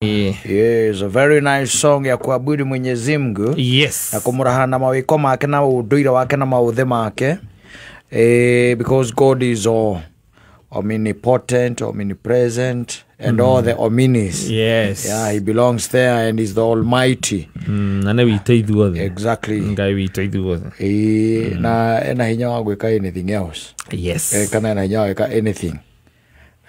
Yes, a very nice song ya kuabudu Mwenyezi Mungu. Yes. Na kumuraha na mawiko make na unduire wake na mauthe make. Because God is all omnipotent, omnipresent, and all the omnis. Yes. Yeah, he belongs there and is the Almighty. Na nĩ witũ ithuothe. Exactly. Ngai witũ ithuothe. Na ena hinya wa gwĩka anything else. Yes. Kana ena hinya wa gwĩka anything.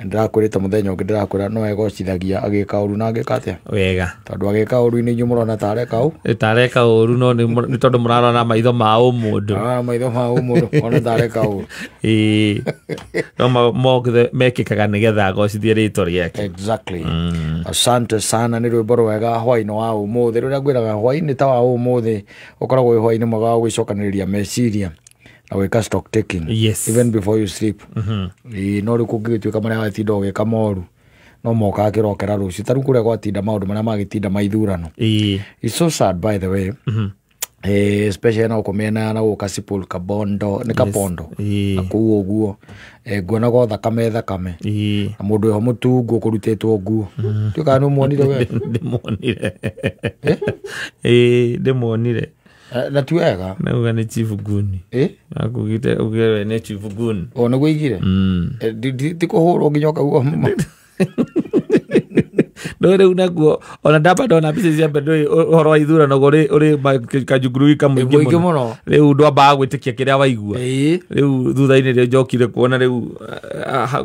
Ndĩrakwĩrĩte mũthenya ũngĩ ndĩrakwĩra no egocithagia agĩka ũru na agĩka atĩa? Wega. Tondũ agĩka ũru nĩ inyuĩ mũrona ta areka ũũ. Ta areka ũru no nĩ tondũ mũrarora maitho ma ũmũndũ. Mũrarora maitho ma ũmũndũ ona ta areka ũru. Ĩĩ. No mothe mekĩkaga nĩgetha agocithie rĩtwa rĩake. Exactly. Asante sana nĩ rwĩmbo rwega hwaĩ-inĩ wa ũmũthĩ. Rũrĩa ngwĩraga hwaĩ-inĩ ta wa ũmũthĩ ũkoragwo wĩ hwaĩ-inĩ mwega wa gwĩcokanĩrĩria meciria. Na gwĩka stock taking. Yes. Even before you sleep. No rĩu kũngĩgĩtuĩka marĩa watinda ũgĩka moru no moka akĩrokera rũciũ. Ta rĩu kũrĩa gwatinda maũndũ marĩa magĩtinda ma ithurano. It's so sad by the way. Especially na gũkũ mĩena na gũkũ Kasipul, Kabondo, nĩ Kabondo. Na kũu ũguo. Nguona go thakame thakame. Na mũndũ wĩho mũtungu ũkũrutĩtwo nguo. Ndiũĩ kana nĩ ũmuonire we? Ndĩmuonire. Ndĩmuonire. Na ti wega. Nauga nĩ Chief Guni. Akugite ugewe nĩ Chief Guni. O nĩguo aigire? Ti kũhũrwo nginya ũkaigua No rĩu naguo ona ndamba ndona mbica cia mbere ndũĩ ũhoro wa ithurano ũrĩ kanjungurui kamũingĩ mũno. Rĩu ndwambaga gwĩtĩkia kĩrĩa waigua. Rĩu thutha-inĩ rĩo njokire kuona rĩu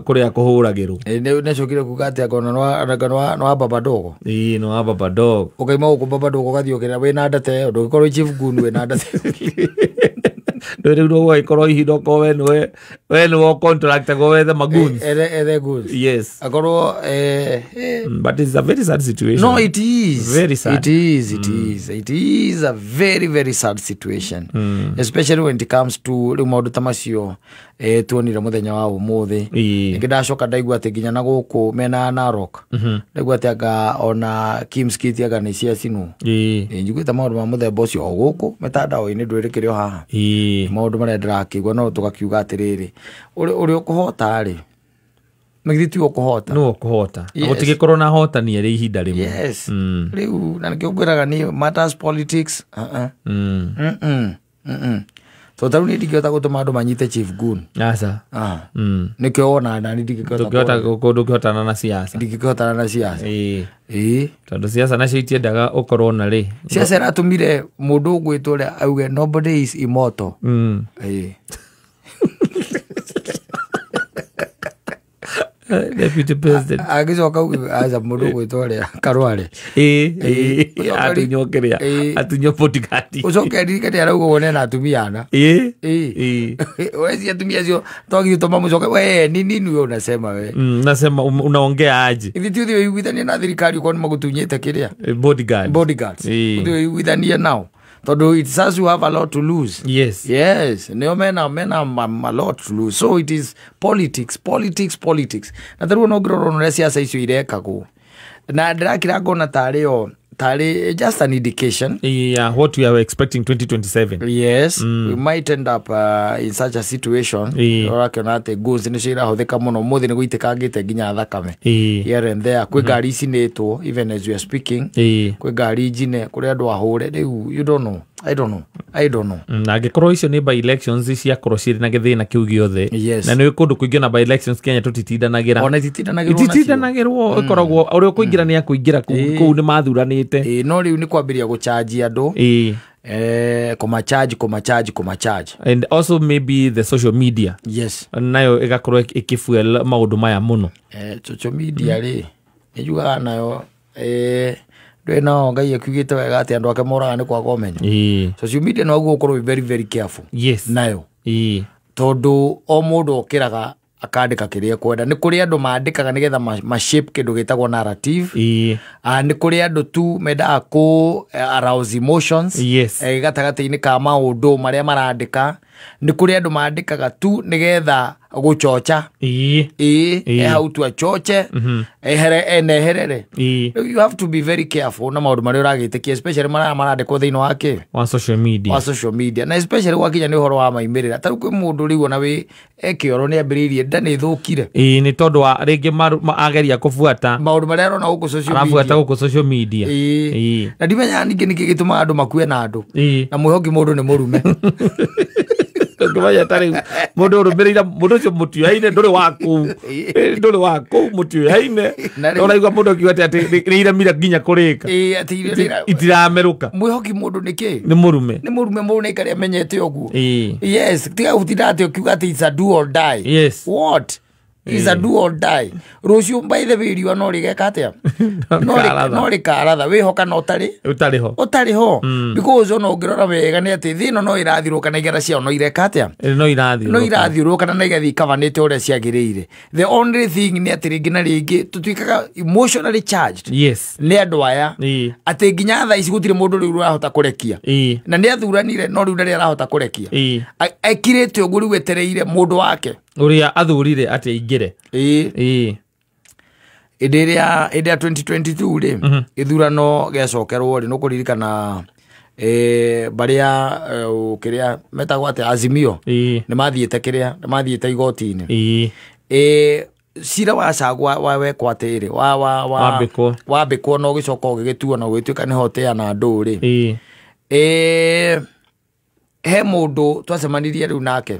kũrĩa kũhũragĩrwo. Nĩacokire kuga atĩ anga nĩ wa Baba Dogo. Ĩĩ nĩ wa Baba Dogo. Ũkaima gũkũ Baba Dogo ũgathiĩ ũkĩra wĩna ndata ĩyo ndũngĩkorwo Chief Guni wĩna ndata ĩyo. Rĩu no ũgagĩkorwo hihi no we nĩwe we nĩwe contractagwo wethe magoons. Ethe goons. Yes. Akorwo but it's a very sad situation. No, it is. Very sad. It is, it is. It is a very, very sad situation. Especially when it comes to rĩu maũndũ ta macio tuonire mũthenya wa ũmũthĩ. Ningĩ ndacoka ndaigua atĩ nginya na gũkũ mena ya Narok. Ndaigua atĩ anga ona Kimskit anga nĩ ciacinwo. Njiguĩte maũndũ ma mũthemba ũcio o gũkũ mĩtandao-inĩ ndwĩrĩkĩre o haha. Maũndũ marĩa ndĩrakĩigua no tũgakiuga atĩrĩrĩ ũrĩa ũkũhota rĩ na githĩ tiwe ũkũhota. Nĩwe ũkũhota. Gũtigĩkorwo na ahotani erĩ ihinda rĩmwe. Yes. Rĩu na nĩkĩo ngwĩraga niĩ matters politics. So ta rĩu niĩ ndingĩhota gũtũma andũ manyite Chief Gun. Aca. Nĩkĩo wona nani ndingĩkĩhota. Ndũngĩhotana na siasa. Ndingĩkĩhotana na siasa. Ĩĩ. Tondũ siasa nacio itiendaga ũkorwo na rĩ. Siasa ĩratũmire mũndũ ũgwĩtwo ũrĩa auge nobody is immortal. Ĩĩ. Deputy President. Agĩcoka auge aca mũndũ ũgwĩtwo ũrĩa Karware. Ĩĩ. Atunywo kĩrĩa. Atunywo bodyguard. Ũcoke ririkane arauga ũguo nena atumia ana. Ĩĩ. Wewe atumia acio twagire tũmamũcoke we ni nini wewe unasema we. Nasema unaongea aje. Ithuĩ ti ũthiĩ ũiguithanie na thirikari ũkorwo nĩ magũtunyĩte kĩrĩa. Bodyguards. Bodyguards. Ũthiĩ ũiguithanie nao. Tondũ it says you have a lot to lose. Yes. Yes. Nĩo mena a lot to lose. So it is politics, politics, politics. Na tarĩu ona ũngĩrora ũrĩa siasa icio irekagwo. Na ndĩrakĩra ngona tarĩ o tarĩ just an indication. Yeah, what we are expecting 2027. Yes, we might end up in such a situation. Ũrakĩona atĩ goons nĩcio irahũthĩka mũno ũmũthĩ nĩ gũitĩkangĩte nginya thakame. Here and there kwĩ ngari icinĩtwo even as we are speaking. Kwĩ ngari njine kũrĩ andũ ahũre rĩu you don't know. I don't know. I don't know. Na angĩkorwo icio nĩ by elections ciakorwo cirĩ na gĩthĩna kĩu gĩothe. Na nĩ kũndũ kũingĩ na by elections Kenya tũtitindanagĩra. Ona ititindanagĩrwo. Ititindanagĩrwo ĩkoragwo ũrĩa ũkũingĩra nĩ akũingĩra kũu nĩ mathuranĩte. No rĩu nĩ kwambĩrĩria gũcharge andũ. Kũmacharge, kũmacharge, kũmacharge. And also maybe the social media. Yes. Nayo ĩgakorwo ĩkĩfuel maũndũ maya mũno. Social media rĩ nĩ njugaga nayo ndũĩ nao Ngai akiugĩte wega atĩ andũ ake moraga nĩ kwaga ũmenyo. Social media no ũguo ũkorwo very very careful. Yes. Nayo. Tondũ o mũndũ okĩraga akandĩka kĩrĩa ekwenda. Nĩ kũrĩ andũ mandĩkaga nĩgetha ma shape kĩndũ gĩtagwo narrative. Nĩ kũrĩ andũ tu mendaga kũ arouse emotions. Yes. Gatagatĩ-inĩ ka maũndũ marĩa marandĩka. Nĩ kũrĩ andũ mandĩkaga tu nĩgetha gũchocha. Ĩĩ hau tu achoche ehere eneherere. You have to be very careful na maũndũ marĩa ũragĩtĩkia, especially marĩa marandĩkwo thĩinĩ wa kĩ wa social media. Wa social media. Na especially gwakinya nĩ ũhoro wa maimĩrĩra. Ta rĩu kwĩ mũndũ rĩu ona wĩ ekĩoro nĩ ambĩrĩirie nda nĩ ĩthũkire. Ĩĩ nĩ tondũ wa rĩngĩ ageria kũbuata maũndũ marĩa arona gũkũ social media. Arabuata gũkũ social media. Ĩĩ. Na ndimenyaga ningĩ nĩkĩ gĩtũmaga andũ makue na andũ. Na mwĩhoki mũndũ nĩ mũrume. Ndũmenya ta rĩu mũndũ ũrũmĩrĩire mũndũ ũcio mũtiũyaine ndũrĩ wa kũu. Ndũrĩ wa kũu mũtiũyaine. Ũraigua mũndũ akiuga atĩ nĩ iremire nginya kũrĩka. Ĩĩ atĩ itiramerũka. Mwĩhoki mũndũ nĩ kĩ? Nĩ mũrume. Nĩ mũrume mũndũ nĩ aikare amenyete ũguo. Yes, tiga gũtinda atĩ ũkiuga atĩ it's a do or die. Yes. What? Is a do or die. Rũciũ by the way riũa no rĩgeka atĩa? No rĩkaratha. Wĩhoka no ũtarĩ? Ũtarĩ ho. Ũtarĩ ho. Because ona ũngĩrora wega nĩ atĩ thĩ ĩno no ĩrathirũka na igera ciao no ireka atĩa? No irathiũrũka. No irathiũrũka na igathiĩ ikabanĩte ũrĩa ciagĩrĩire. The only thing nĩ atĩ rĩngĩ na rĩngĩ tũtuĩkaga emotionally charged. Yes. Nĩ andũ aya. Atĩ nginya thaa ici gũtirĩ mũndũ rĩu ũrahota kũrekia. Na nĩ athuranire no rĩu ndarĩ arahota kũrekia. Ekirĩte ũguo rĩu etereire mũndũ wake. Ũrĩa athurire atĩ aingĩre. Ĩĩ. Hĩndĩ ĩrĩa 2022 rĩ, gĩthurano gĩacokerwo rĩ, nĩũkũririkana barĩa kĩrĩa metagwo atĩa Azimio nĩ mathiĩte kĩrĩa nĩ mathiĩte igoti-inĩ. Cira wa Gachagua wa wekwo atĩrĩ wambĩkwo na ũgĩcoka ũgĩgĩtuo na ũgĩtuĩka nĩho ũteana andũ rĩ. He mũndũ twacemanirie rĩu nake.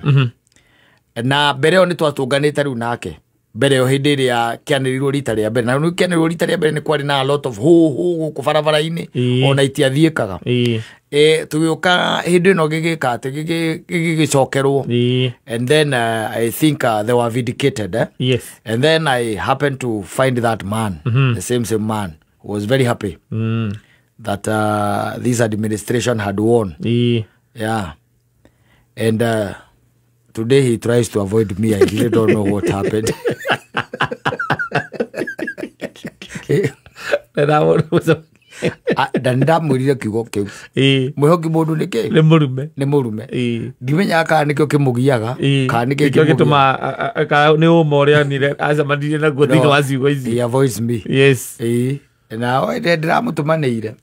Na mbere ĩyo nĩ twatũnganĩte rĩu nake. Mbere ĩyo hĩndĩ ĩrĩa kĩanĩrĩirwo rita rĩa mbere. Na rĩu kĩanĩrĩirwo rita rĩa mbere nĩ kwarĩ na a lot of hũ gũkũ barabara-inĩ ona itiathiĩkaga. Tũgĩũka hĩndĩ ĩno gĩgĩka atĩ gĩgĩcokerwo. And then I think they were vindicated. Yes. And then I happened to find that man, the same man, who was very happy that this administration had won. Yeah. And today he tries to avoid me. I really don't know what happened. Ndamwĩrire kiugo kĩu. Mwĩhoki mũndũ nĩ kĩ? Nĩ mũrume. Nĩ mũrume. Ndimenyaga kana nĩkĩo kĩmũgiaga, kana nĩkĩo gĩtũmaga kana nĩ ũma ũrĩa onire acemanirie naguo thĩinĩ wa ciugo ici. He avoids me. Yes. Na ndĩramũtũmanĩire.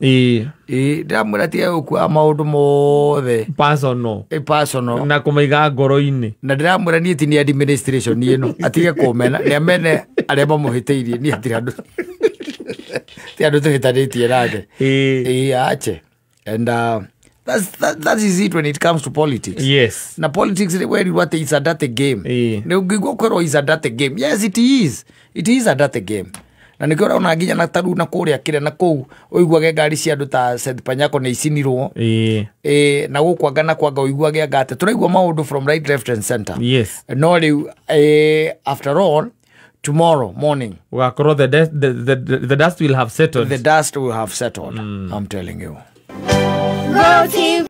Ndĩramwĩra tiga gũkua maũndũ mothe personal. Personal. Na kũmaiga ngoro-inĩ. Na ndĩramwĩra niĩ ti nĩ administration ĩno atige kũmena nĩ amene arĩa mamũhĩtĩirie niĩ hatirĩ andũ ti andũ tũhĩtanĩtie nake. Ache. And that is it when it comes to politics. Yes. Na politics where what is a dirty game. Nĩ ũngĩigua kwĩrwo is a dirty game. Yes it is. It is a dirty game. Na nĩkĩo ũrona nginya na taru na kũrĩa kĩrĩa na kũu ũiguage ngari cia andũ ta Seth Panyako nĩ icinirwo. Na gũkũ anga na kwanga ũiguage anga atĩ tũraigua maũndũ from right, left and center. Yes. No rĩu after all tomorrow morning ũgakorwo the dust will have settled. The dust will have settled. I'm telling you.